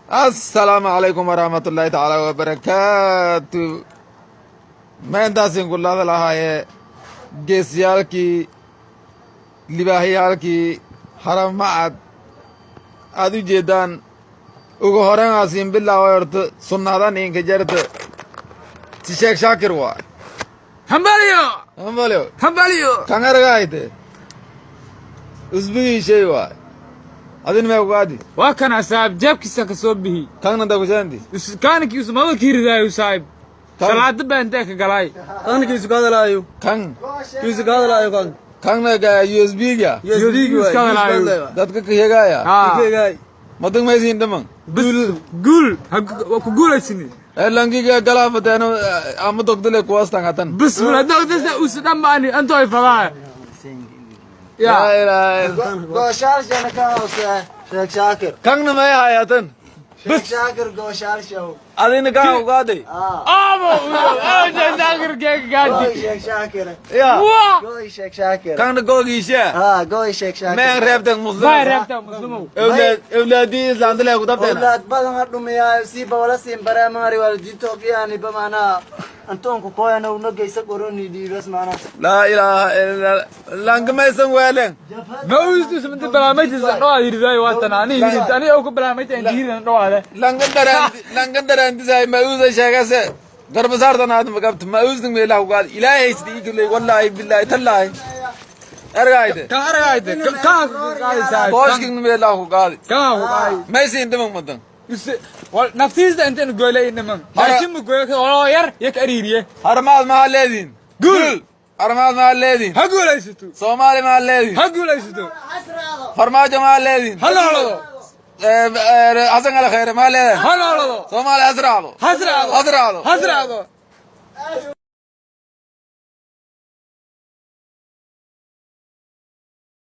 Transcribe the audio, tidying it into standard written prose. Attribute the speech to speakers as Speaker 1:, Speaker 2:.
Speaker 1: Assalaamu calaykum waraxmatullaahi tacaala wabarakaatu. Ma intaasin kulaada lahaaye geesiyaalkii, libaahyaalkii Haramacad aad u jeeddaan. Ugu horeyn bilaaway horta sunnadan inka jarta si Sheekh Shaakir waay.
Speaker 2: Hambalyo!
Speaker 1: Hambalyo!
Speaker 2: Hambalyo!
Speaker 1: Kan argayte usbigii shay waay, adin mee kugaadi?
Speaker 2: Waa kana saaxib, jeebkiisa ka soo bihi.
Speaker 1: Kanna dakushaanti.
Speaker 2: Kaanikiisu maba kiiridaayo saaxib, salaada baa intee ka galay.
Speaker 3: Kan kiisu ka hadalaayo.
Speaker 1: Kan.
Speaker 3: Kiisu ka hadalaayo kan.
Speaker 1: Kanna ga USB ga.
Speaker 3: USB
Speaker 2: iska hadalaayo.
Speaker 1: Dadka ka hegaya.
Speaker 2: Haa.
Speaker 1: Madag maysiin dhaman.
Speaker 2: Bas guul waa ku guulaysini.
Speaker 1: Langiga galaafateeno ama dogdale kuwaastan hatan.
Speaker 2: Bas hadda usu dhammaani anto ay fadaa.
Speaker 1: Ya
Speaker 2: ya
Speaker 1: ilaahay.
Speaker 4: Gooshaal ka hoose Sheekh Shaakir.
Speaker 1: Kanna may hayatan.
Speaker 4: Sheekh Shaakir gooshaal show.
Speaker 1: Adina kaa ugaaday.
Speaker 2: Abo Shaakir keega gaadi.
Speaker 4: Goy Sheekh Shaakir.
Speaker 1: Ya.
Speaker 2: Waa.
Speaker 4: Goy Sheekh Shaakir.
Speaker 1: Kanna googiisha.
Speaker 4: Ah, goy Sheekh Shaakir.
Speaker 1: Meen reebtan muslim.
Speaker 2: Bay reebta muslimow.
Speaker 1: Awlaad awlaadii islaamta ku dabteena.
Speaker 4: Awlaad badan ha dhumiyaayo siiba wala siin bareemaari waalidiinto qiyaani ba macnaha antoonku kooyana una geysa qoroni dhiibas macnaha.
Speaker 1: Laa ilaaha illa langamaysan weelen.
Speaker 2: Ma uistu samta barnaamijka dhawa yiridaayo waa tan ani yirid ani oo ku barnaamijka inta yiridaan dhawaade.
Speaker 1: Langan daraan langan daraantisay ma uusa sheegase garbasaartan aad magabta ma uusan meelaha ugaad ilaahay sidii kulay, wallaahi billaahi tallaahi ergayde.
Speaker 2: Kan aragayde kan ku qaadi saaxib.
Speaker 1: Booshkin meelaha ugaadi.
Speaker 2: Kan ku qaadi.
Speaker 1: Maysiin dhiman madan.
Speaker 2: Naftiisa intaan goylay niman laakiin ma gooyo oo yar yak ariiriye.
Speaker 1: Harmaad maxaa leediin?
Speaker 2: Guul!
Speaker 1: Harmaad maxaa leediin?
Speaker 2: Ha guulaysato!
Speaker 1: Soomaali maxaa leediin?
Speaker 2: Ha guulaysato!
Speaker 1: Farmaajo maxaa leediin?
Speaker 2: Ha noolado!
Speaker 1: Xasan Al Khayre maxaa leedahay?
Speaker 2: Ha noolado!
Speaker 1: Soomaali hasraacdo.
Speaker 2: Hasraacdo!
Speaker 1: Hasraacdo.
Speaker 2: Hasraacdo!